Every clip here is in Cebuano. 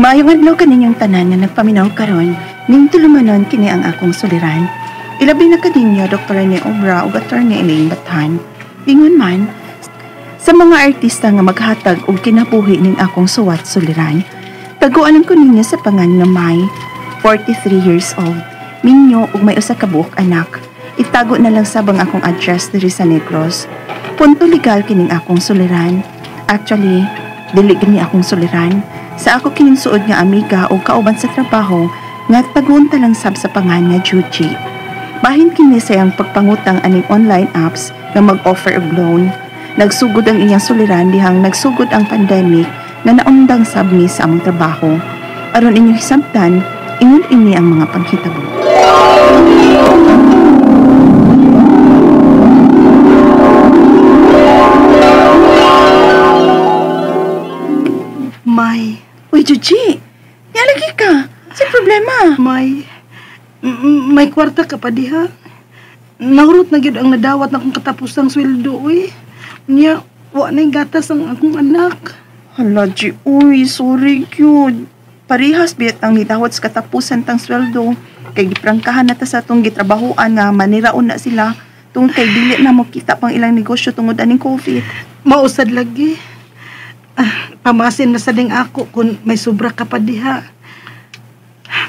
Maayong adlaw kaninyong tanan nga nagpaminaw karon, ning tulumanon kini ang akong suliran. Ilabi na kaninyo Dr. Rene Obra ug Attorney Elaine Bathan. Ingon man sa mga artista nga maghatag og kinabuhi ning akong suwat suliran. Taguan ko ninyo sa pangan nga May, 43 years old, minyo ug may usa ka buok anak. Itago na lang sabang akong address diri sa Negros. Punto legal kining akong suliran. Actually, dili gini akong suliran. Sa ako kining suod nga amiga o kauban sa trabaho nga taguon ta lang sab sa pangan nga Juji. Bahin kini sa iyang pagpangutang aning online apps nga mag-offer og loan. Nagsugod ang iyang suliran dihang nagsugod ang pandemic nga naundang sab mi sa among trabaho. Aron inyong hisabtan, ingon ini ang mga panghitabo. May. Uy, Juji! Nalagi ka! Sa problema? May. May kwarta ka pa diha. Nahurot na gyud ang nadawat na akong katapusang sweldo, uy. Nya, wa na'y gatas ang akong anak. Hala, G, uy, sorry gyud. Parihas biyat ang nidawat sa katapusan tang sweldo. Kay giprangkahan na ta sa atong gitrabahoan nga maniraon na sila tungod kay dili na mo kita pang ilang negosyo tungod aning COVID. Mausad lagi. Pamasin na sa ding ako kung may sobra ka pa diha.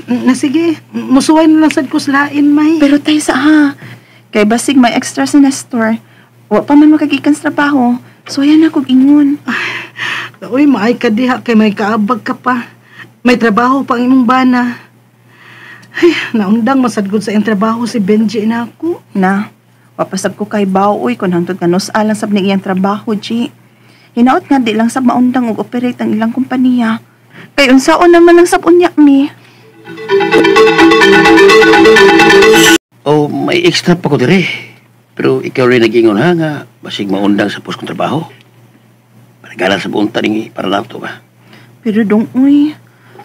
Na sige, musuway na lang sad ko slain, May. Pero tayo sa ha, kay basig may extra sa Nestor. Wa pa man makagikan sa trabaho. So yan ako ingon. Uy, maay ka diha kay may kaabag ka pa. May trabaho pa ang imong bana. Ay, naundang masadgod sa iyang trabaho si Benji na ako. Na, wapasab ko kay Bao, uy, kung hangtod nga nus-a lang sab ni iyang trabaho, G. Hinaot nga di lang sab maundang og operate ang ilang kompanya. Kay unsaon naman lang sab unya mi. Oh, may extra pa ko dire. Pero ikaw rin nag-ingon ha nga basig maundang sa pos kong trabaho. Panagalan sa buong taningi para nato ba. Pero dong uy,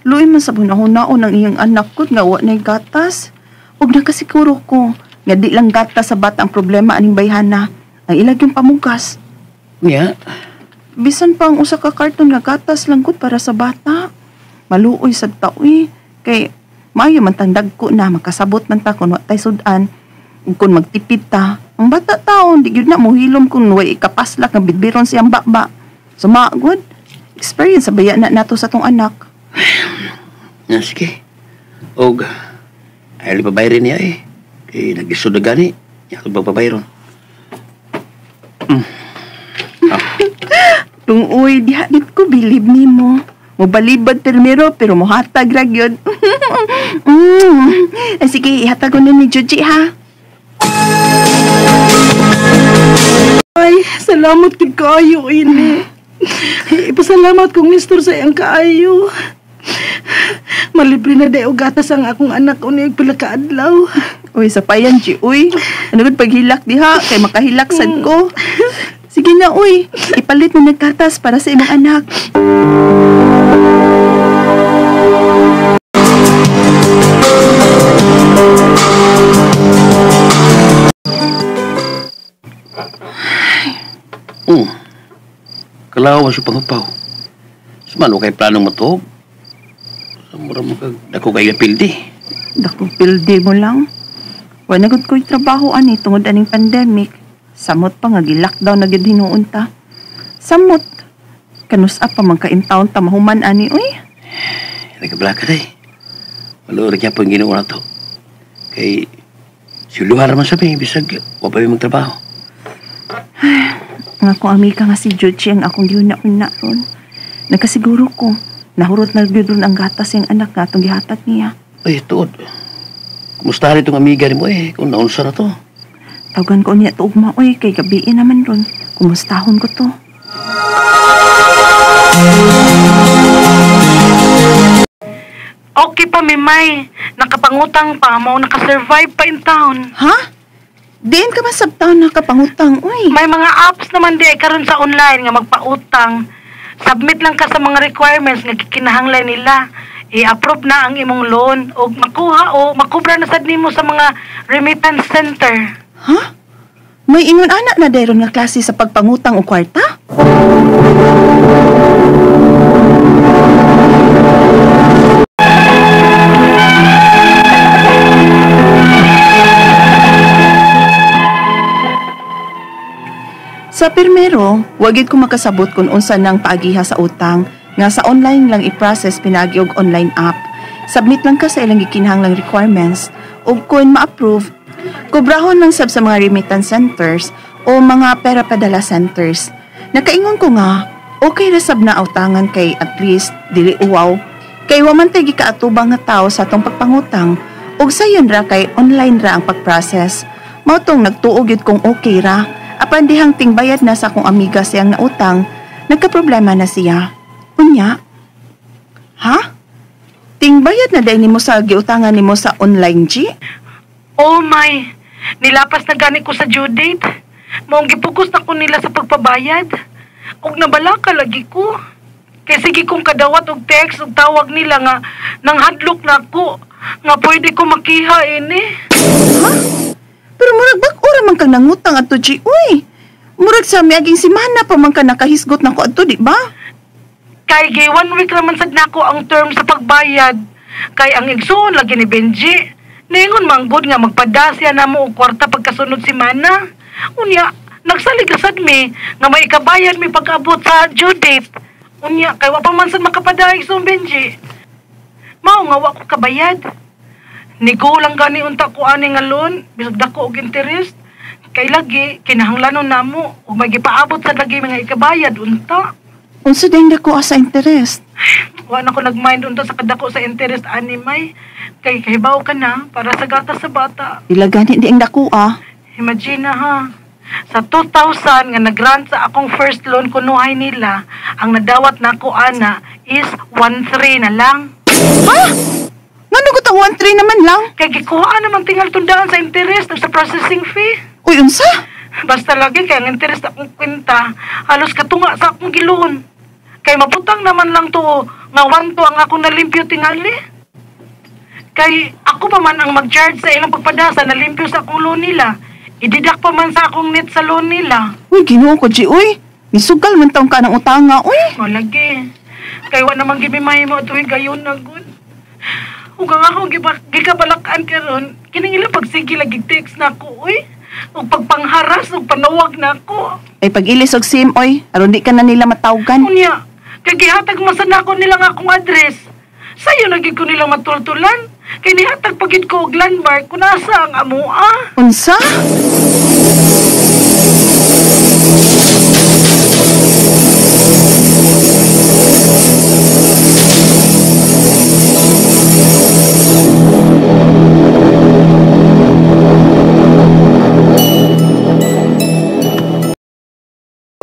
luoy man sa hunahunao ng iyang anak ko nga wa na'y gatas. Ug nakasiguro ko nga di lang gatas sa bata ang problema aning bayhana. Ang ilag yung pamugas. Nya. Bisan pa ang usa ka karton nga gatas lang gud para sa bata. Maluoy sad ta uy. Kay maayo man tang dagko na makasabot man ta kun wa tay sud-an. Ug kun magtipid ta, ang bata taon di gyud na mohilom kun way ikapaslak nga bidbiron siyang baba. Suma gud. Experience sa baya na nato sa tong anak. Na sige. Og ay pabayrin niya eh. Kay nagisud na gani, nya ko pabayron. Tung uy, diha dit ko bilib nimo. Mobalibad permero pero mohatag ra gyud. Sige, ihatag ko na ni Juji ha. Ay, salamat kid kaayo ini. Ipasalamat kong Nestor sa iyang kaayo. Malibre na dayo gatas ang akong anak unig pila ka adlaw. Uy, sa payan, G. Uy, ano gud paghilak diha kay makahilak sad ko. Sige na, uy. Ipalit na nagkatas para sa imong anak. Kalaw man siya panghupaw. Sumano kay planong matuog. Mura mo kag dako kay pildi. Dako pildi mo lang. Wa na gud ko'y trabaho ani tungod aning pandemic. Samot pa nga gi-lockdown na gyud hinuon ta. Samot kanus-a pa man ka in town ta mahuman ani uy. Nagablaka day. Maluoy ra gyapon Ginoo nato. Kay suluhan ra man sa mi bisag wa pa mi magtrabaho. Ay, ang akong amiga nga si Juchi ang akong gihuna-huna ron. Nagkasiguro ko nahurot na gyud ron ang gatas yang anak nga atong gihatag niya. Ay, tuod. Kumusta rin itong amiga nimo eh? Kung naunsa na to. Tawagan ko niya to ugma, oy, kay gabiin naman ron. Kumustahon ko to. Okay pa, Mimay. Nakapangutang pa mo, nakasurvive pa in town. Ha? Diin ka man sa town nakapangutang, uy. May mga apps naman di ay karon sa online nga magpautang. Submit lang ka sa mga requirements nga gikinahanglan nila. I-approve na ang imong loan o makuha o makubra na sad nimo sa mga remittance center. Ha? May ingon anak na dayron nga klase sa pagpangutang og kwarta? Sa primero, wagid ko makasabot kung unsa nang paagiha sa utang nga sa online lang i-process pinaagi og online app. Submit lang ka sa ilang gikinahanglang requirements ug kung ma-approve, kubrahon lang sab sa mga remittance centers o mga pera padala centers. Nakaingon ko nga, okay ra sab na utangan kay at least dili uwaw. Kay wa man tay gikaatubang nga tawo sa atong pagpangutang ug sayon ra kay online ra ang pag-process. Mao tong nagtuo gyud kong okay ra. Apan dihang tingbayad na sa akong amiga siyang nautang, nagkaproblema na siya. Unya? Ha? Tingbayad na dahil nimo sa giutangan nimo sa online, G? Oh my! Nilapas na gani ko sa due date. Maong gipugos na ko nila sa pagpabayad. Ug nabalaka lagi ko. Kay sige kong kadawat og text og tawag nila nga nanghadlok na ako nga pwede ko makiha ini. Ha? Pero murag bag-o ra man kang nangutang adto, G. Uy, murag sa miaging semana pa man ka nakahisgot nako adto, di ba? Kay gay 1 week raman sad nako ang term sa pagbayad. Kay ang igsoon lagi ni Benji. Ningon manggod nga magpadasya na mo og kwarta pagkasunod semana. Unya, nagsalig ra sad mi nga may ikabayad mi pag-abot sa due date. Unya, kay wa pa man sad makapadayag sa Benji. Mao nga wa ko kabayad. Nigo lang gani unta ko ani nga loan, bisag dako og interest. Kay lagi kinahanglanon namo ug may gipaabot sa lagi mga ikabayad unta. Unsa din dako sa interest? Wa na ko nagmind unta sa kadako sa interest ani may. Kay kahibaw ka na para sa gatas sa bata. Pila gani di ang dako ah. Imagine na ha. Sa 2,000 nga nag-grant sa akong first loan kunuhay nila, ang nadawat nako ana is 1,300 na lang. Ha? Ngano ko ta 1,300 naman lang? Kay gikuha naman tingal tundaan sa interest sa processing fee. Uy, unsa? Basta lagi kay ang interest akong kwenta, halos katunga sa akong giloon. Kay mabutang naman lang to nga 1,200 ang akong nalimpyo tingali. Kay ako pa man ang mag-charge sa ilang pagpadasa nalimpyo sa akong loan nila. Ididak pa man sa akong net sa loan nila. Uy, Ginoo ko, G, uy. Misugal man taong ka ng utanga, uy. O lagi. Kay wa naman gimimay mo tuwing gayon na gud. Ug ang akong gikabalakan karon, kining ilang pagsige lagi text na ako, uy. Ug pagpangharas ug panawag na ako. Ay pag-ilis og SIM, oy, aron di ka na nila matawgan. Unya, kay gihatag man sa nako nila nga akong address. Sayo na gid ko nilang matultulan. Kay nihatag pagid ko og landmark kung asa ang amoa. Unsa?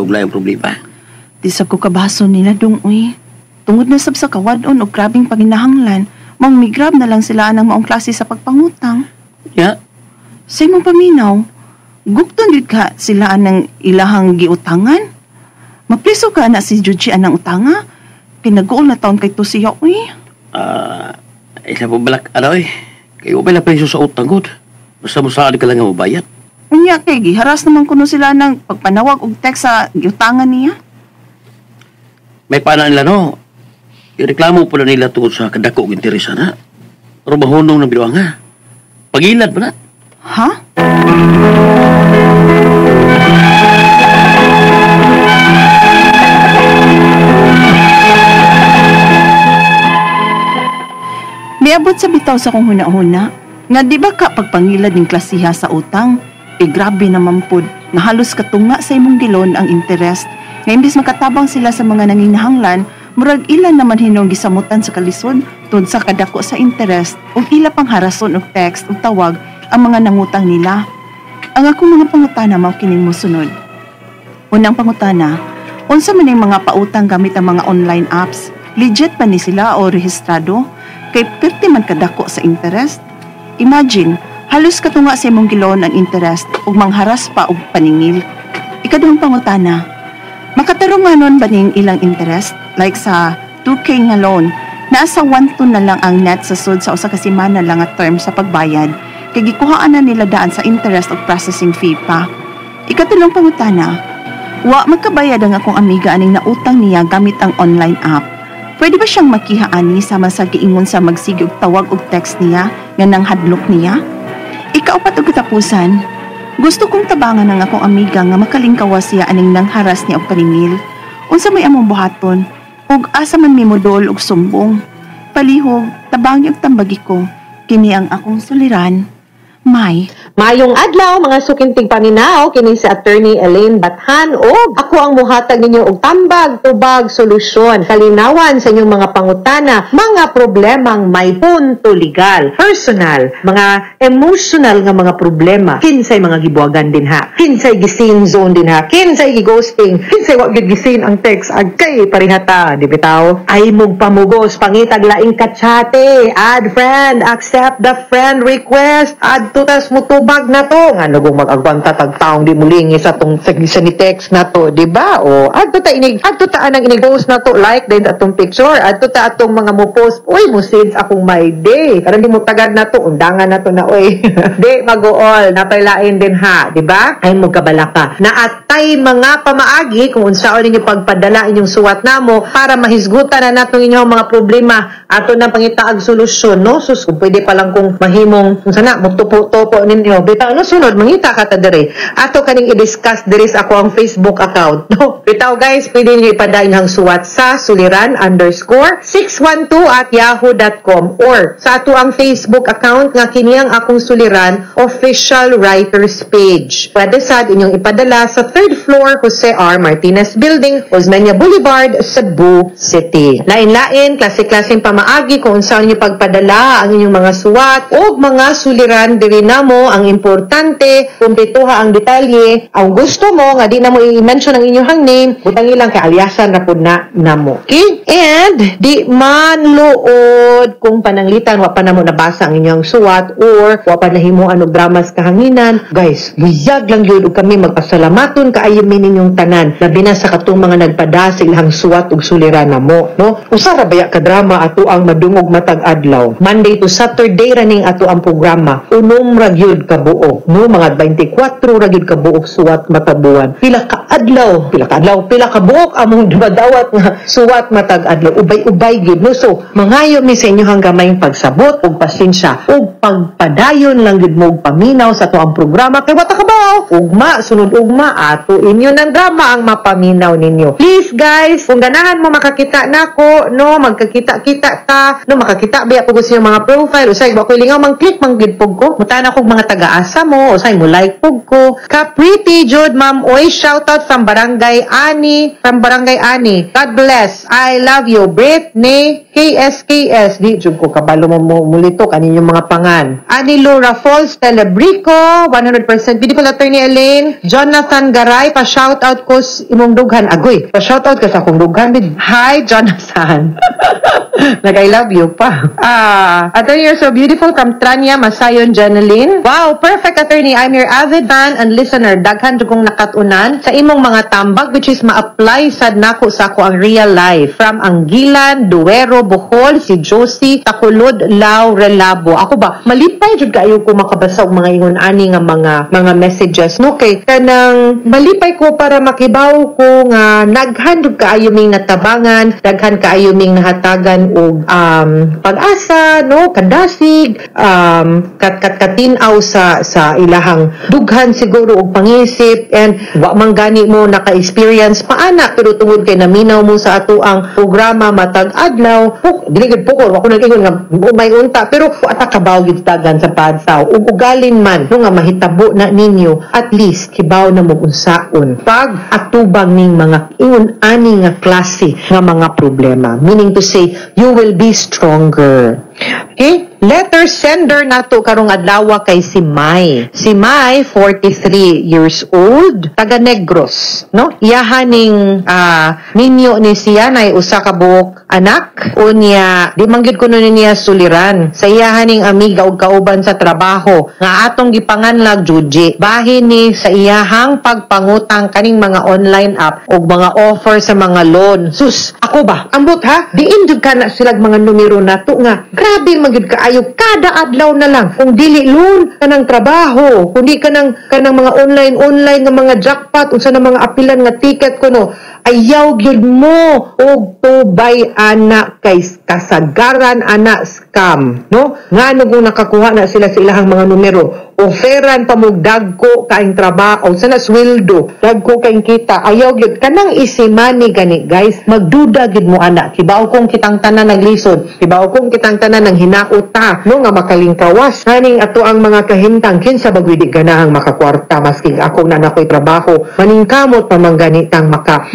Wala yung problema. Di sab ko kabaso nila dong, uy. Tungod na sab sa kawadon og grabing paginahanglan, maong migrab na lang sila anang maong klase sa pagpangutang. Ya. Sa imong paminaw, gugton gyud ka sila anang ilahang giutangan. Mapriso ka na si Juji anang utanga. Pinaguol na taon kay to siya, uy. Isa po balak, ano eh. Kayo ba na preso sa utang, good? Basta mo saan ka lang nga mabayad. Unya kay giharas naman kuno sila ng pagpanawag og text sa giutangan niya. May pana nila no. Ireklamo pala nila tungkol sa kadako og interes ana. Pero mahunong ng binuang ha. Pagilad pa na. Ha? Miabot sa bitaw sa kong huna-huna nga di ba ka pagpangilad ning klasiha sa utang? E grabe naman pod, nga halos katunga sa imong gilon ang interest. Nga imbis makatabang sila sa mga nanginahanglan, murag ilan naman hinong gisamutan sa kalisod tungod sa kadako sa interest ug ila pang harason og text ug tawag ang mga nangutang nila. Ang akong mga pangutana mao kining mosunod. Unang pangutana, unsa man ning mga pautang gamit ang mga online apps? Legit ba ni sila o rehistrado? Kay perti man kadako sa interest? Imagine, halos katunga sa imong gilon ang interest ug mangharas pa og paningil. Ikaduhang pangutana, makatarunganon ba ning ilang interest? Like sa 2K nga loan, naa sa 1.2 na lang ang net sa sud sa usa ka semana lang nga term sa pagbayad, kay gikuhaan na nila daan sa interest ug processing fee pa. Ikatulong pangutana, wa magkabayad ang akong amiga aning nautang niya gamit ang online app. Pwede ba siyang makiha ani sama sa giingon sa magsige og tawag og text niya nga nanghadlok niya? Ikaupat og katapusan, Gusto kong tabangan ang akong amiga nga makalingkawa siya aning nangharas niya og paningil. Unsa may among buhaton? Ug asa man mi modol og sumbong? Palihog, tabangi og tambagi ko. Kini ang akong suliran. May. Maayong adlaw, mga suking tigpaminaw, kini si Attorney Elaine Bathan ug ako ang muhatag ninyo og tambag, tubag, solusyon, kalinawan sa inyong mga pangutana, mga problemang may punto legal, personal, mga emotional nga mga problema. Kinsay mga gibuwagan din ha? Kinsay gi-seen zone din ha? Kinsay gi-ghosting? Kinsay wa gyud gi-seen ang text agkay parihata, di bitaw? Ay mog pamugos, pangitag laing katsate, add friend, accept the friend request, add to tas mutubag na to. Nga nugong mag-agwanta tag taong di mulingi sa tong sa ni text na to, di ba? O adto ta inig, adto ta anang inig post na to, like din atong picture, adto ta atong mga mo post, uy, mo since akong my day. Karon di mo tagad na to, undangan na to na, uy. Di mag-uol, napailain din ha, di ba? Ay mo kabalaka. Na atay mga pamaagi kung unsaon ninyo pagpadala inyong suwat namo para mahisgutan na natong inyong mga problema, ato na pangitaag solusyon, no? Sus, kung pwede pa lang kung mahimong kung sana mutupo-tupo ninyo bitaw, no? Sunod mangita ka ta diri, ato kaning i-discuss diri sa ako ang Facebook account, no? Bitaw guys, pwede niyo ipadayon ang suwat sa suliran_612@yahoo.com or sa ato ang Facebook account nga kini ang Akong Suliran Official Writers Page. Pwede sad inyong ipadala sa third floor, Jose R. Martinez Building, Osmeña Boulevard, Cebu City. Lain-lain, klase-klaseng pamaagi kung unsaon ninyo pagpadala ang inyong mga suwat o mga suliran diri namo. Ang importante, kumpletuha ang detalye. Ang gusto mo nga di na mo i-mention ang inyong name, butang ilang kay alyasan ra pud na namo. Okay? And di man luod kung pananglitan wa pa namo nabasa ang inyong suwat or wa pa nahimuan og dramas kahanginan. Guys, luyag lang gyud og kami magpasalamaton kaayo mi ninyong tanan. Labi na sa katong mga nagpada sa ilang suwat ug suliran namo, no? Usa ra baya ka drama ato ang madungog matag adlaw. Monday to Saturday ra ning ato ang programa. 6 ra gyud ka buok, no? Mga 24 ra gyud ka buok suwat matabuan. Pila ka adlaw, pila ka adlaw, pila ka buok among madawat nga suwat matag adlaw. Ubay-ubay gyud, no? So, mangayo mi sa inyohang gamayng pagsabot ug pasensya ug pagpadayon lang gyud mo og paminaw sa ato ang programa kay wata ka ba ugma, sunod ugma ato inyo ng drama ang mapaminaw ninyo. Please guys, kung ganahan mo makakita nako, no, magkakita-kita ta, no, makakita biya po sa inyong mga profile, usay ba ko lingaw mang click mang gid pug ko. Mutan ako mga taga-asa mo, usay mo like pug ko. Ka pretty jud ma'am oy, shout out from Barangay Ani, from Barangay Ani. God bless. I love you. Britney KSKS. Di jud ko kabalo mo mulito kaninyo mga pangan. Ani Laura Falls Telebrico, 100% beautiful Attorney Elaine. Jonathan Garay, pa shout out ko imong dughan agoy. Pa shout out ka sa akong dughan. Hi Jonathan. Nag I love you pa. Ah, attorney, you're so beautiful from Trania Masayon Janeline. Wow, perfect attorney. I'm your avid fan and listener. Daghan jud kong nakatunan sa imong mga tambag which is ma-apply sad nako sa ako ang real life. From Angilan, Duero, Bohol, si Josie Takulod Lau Relabo. Ako ba, malipay jud kaayo ko makabasa og mga ingon ani nga mga messages, no, kay kanang malipay ko para makibaw ko nga naghan jud kaayo ming natabangan, daghan kaayo ming nahatagan og pag-asa, no, kadasig, kat kat katinaw sa ilahang dughan siguro og pangisip, and wa man gani mo naka-experience pa ana, pero tungod kay naminaw mo sa ato ang programa matag adlaw, puk dili gid pukor wa ko nag-ingon nga may unta, pero wa ta kabaw gid tagan sa padsaw ug ugalin man no nga mahitabo na ninyo, at least kibaw na mo unsaon pag atubang ning mga ingon ani nga klase nga mga problema, meaning to say you will be stronger. Okay? Letter sender nato karong adlaw kay si Mai. Si Mai, 43 years old, taga Negros, no? Iyahaning minyo ni siya nay usa ka buok anak. Unya, di man gyud kuno niya suliran sa iyahaning amiga ug kauban sa trabaho nga atong gipanganlag Juji. Bahin ni sa iyahang pagpangutang kaning mga online app ug mga offer sa mga loan. Sus, ako ba? Ambot ha? Diin jud ka na silag mga numero nato nga grabe man gyud kaayo kada adlaw na lang. Kung dili loan kanang trabaho, kundi kanang mga online online nga mga jackpot, unsa na mga apilan nga ticket kuno. Ayaw gyud mo og tubay ana kay kasagaran ana scam, no? Ngano kung nakakuha na sila sa ilahang mga numero, offeran pa mo dagko kaing trabaho sa na sweldo, dagko kaing kita. Ayaw gyud kanang easy money gani, guys. Magduda gyud mo ana. Kibaw kong kitang tanan naglisod, kibaw kong kitang tanan nang hinaot ta, no, nga makalingkawas haning ato ang mga kahimtang. Kinsa ba di ganahang makakwarta? Maski ako na nakoy trabaho, maningkamot pa man gani tang maka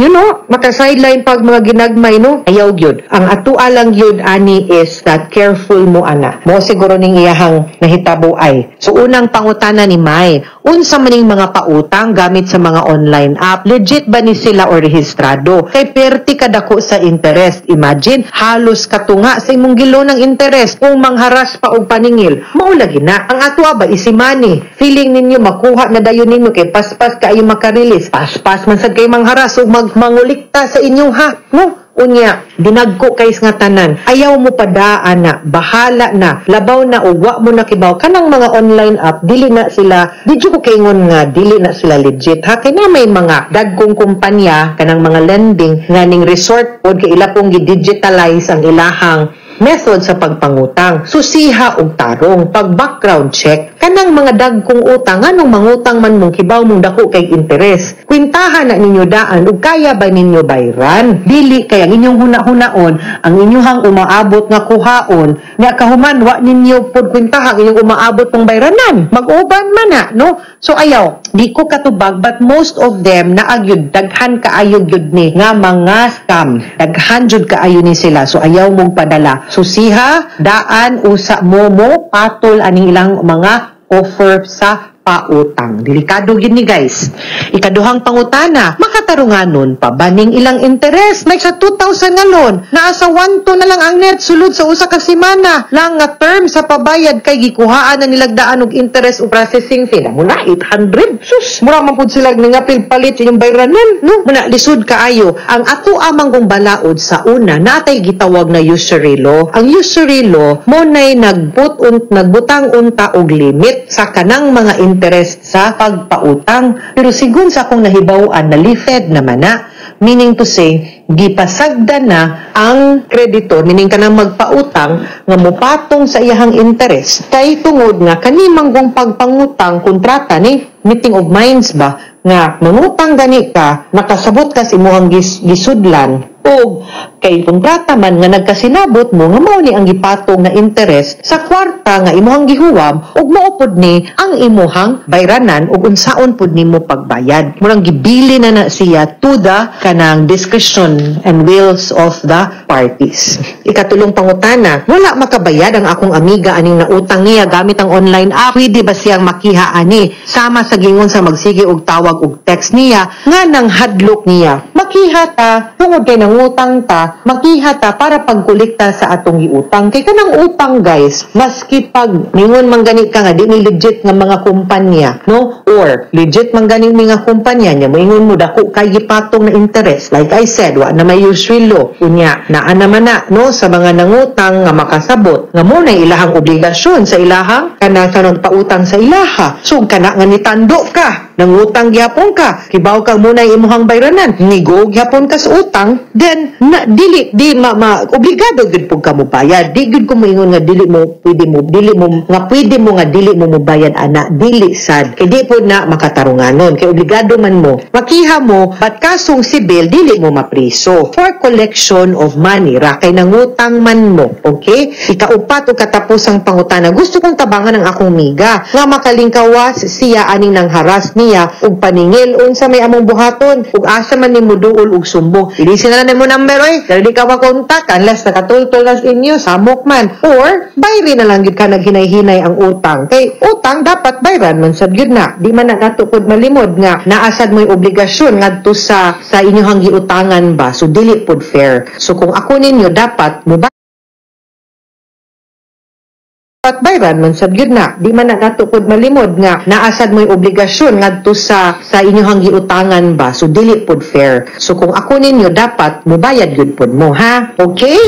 maka sideline pag mga ginagmay, no? Ayaw gyud. Ang ato alang gyud ani is that careful mo ana mo. Siguro ning iyahang nahitabo ay so unang pangutana ni Mai, unsa maning mga pautang gamit sa mga online app? Legit ba ni sila o rehistrado? Kay perti kadako sa interest. Imagine, halos katunga sa imong gi-loan ng interest kung mangharas pa og paningil. Mao lagi na. Ang ato ba easy money. Feeling ninyo makuha na dayon ninyo kay paspas kaayo maka-release. Paspas man sad kay mangharas ug mangulikta sa inyong ha. No? Unya, dinagko kay nga tanan. Ayaw mo padaan na, bahala na, labaw na ug wa mo nakibaw kanang mga online app, dili na sila, di jud ko kaingon nga dili na sila legit ha, kay na may mga dagkong kumpanya kanang mga lending nga ning resort pod kay ila pong gi-digitalize ang ilahang method sa pagpangutang. Susiha og tarong, pag background check, kanang mga dagkong utang, nganong mangutang man mong kibaw mong dako kay interes? Kwintahan na ninyo daan ug kaya ba ninyo bayran? Dili kay ang inyong huna-hunaon, ang inyong umaabot nga kuhaon, nga kahuman wa ninyo pod kwintaha ang inyong umaabot mong bayranan. Mag-uban man na, no? So ayaw, di ko katubag, but most of them naa gyud, daghan kaayo gyud ni nga mga scam. Daghan jud kaayo ni sila. So ayaw mong padala. Susiha, daan usa mo mo patol aning ilang mga offer sa pautang. Delikado gyud ni, guys. Ikaduhang pangutana, makatarunganon pa ba ning ilang interest? Like sa 2,000 nga loan, naa sa 1 na lang ang net sulod sa usa ka semana lang nga term sa pabayad kay gikuhaan na nilagdaan og interest o processing fee. Na muna 800. Sus, mura man pud sila ningapil palit sa inyong bayranan, no? Muna lisod kaayo. Ang ato amang kong balaod sa una, natay gitawag na usury law. Ang usury law mo nay nagbutang unta og limit sa kanang mga interest sa pagpautang. Pero sigun sa akong nahibaw-an, na lifted naman na. Meaning to say, gipasagda na ang kreditor, meaning kanang magpautang, nga mopatong sa iyahang interest. Kay tungod nga kanimang kung pagpangutang, kontrata ni, meeting of minds ba, nga mangutang gani ka, nakasabot ka sa imuhang gisudlan, ug kay kontrata man nga nagkasinabot mo nga mao ni ang gipatong na interest sa kwarta nga imuhang gihuwam ug mao pod ni ang imuhang bayranan ug unsaon pod nimo pagbayad. Murang gibili na na siya to the kanang discretion and wills of the parties. Ikatulong pangutana, wala makabayad ang akong amiga aning nautang niya gamit ang online app. Pwede ba siyang makiha ani? Sama sa gingon sa magsige og tawag og text niya nga nang hadlok niya. Makiha ta tungod kay nangutang ta, makiha ta para pagkolekta sa atong giutang. Kay kanang utang, guys, maski pag mingon man gani ka nga di ni legit nga mga kumpanya, no? Or legit man gani ni nga kumpanya nya moingon mo dako kay gipatong na interest. Like I said, wa na may usury law. Unya, naa naman na, no, sa mga nangutang nga makasabot nga mo na ilahang obligasyon sa ilahang kanang kanang pautang sa ilaha. So kana nga nitando ka, nangutang gyapon ka, kibaw ka muna imuhang bayranan, nigo gyapon ka sa utang, then na, dili di ma, ma obligado gyud pud ka mo bayad. Di gyud ko moingon nga dili mo pwede mo dili mo nga pwede mo nga dili mo mobayad ana, dili sad. Kay di pud na makatarunganon kay obligado man mo. Makiha mo, but kasong sibil dili mo mapriso for collection of money ra kay nangutang man mo. Okay? Ikaupat ug katapusang pangutana, gusto kong tabangan ang akong miga nga makalingkawas siya aning nangharas niya ug paningil. Unsa may among buhaton ug asa man nimo duol og sumbong? Ilisi na lang nimo number oy, dili ka makontak unless nakatultol na sa inyo, samok man, or bayri na lang gyud ka naghinay-hinay ang utang, kay utang dapat bayran man sad gyud na. Di man na nato pud malimod nga naasad mo'y obligasyon ngadto sa inyong giutangan ba. So dili pud fair. So kung ako ninyo, dapat mo dapat bayran man sad gyud na. Di man na nato pud malimod nga naasad mo'y obligasyon ngadto sa inyong giutangan ba. So dili pud fair. So kung ako ninyo, dapat mobayad gyud pud mo ha. Okay?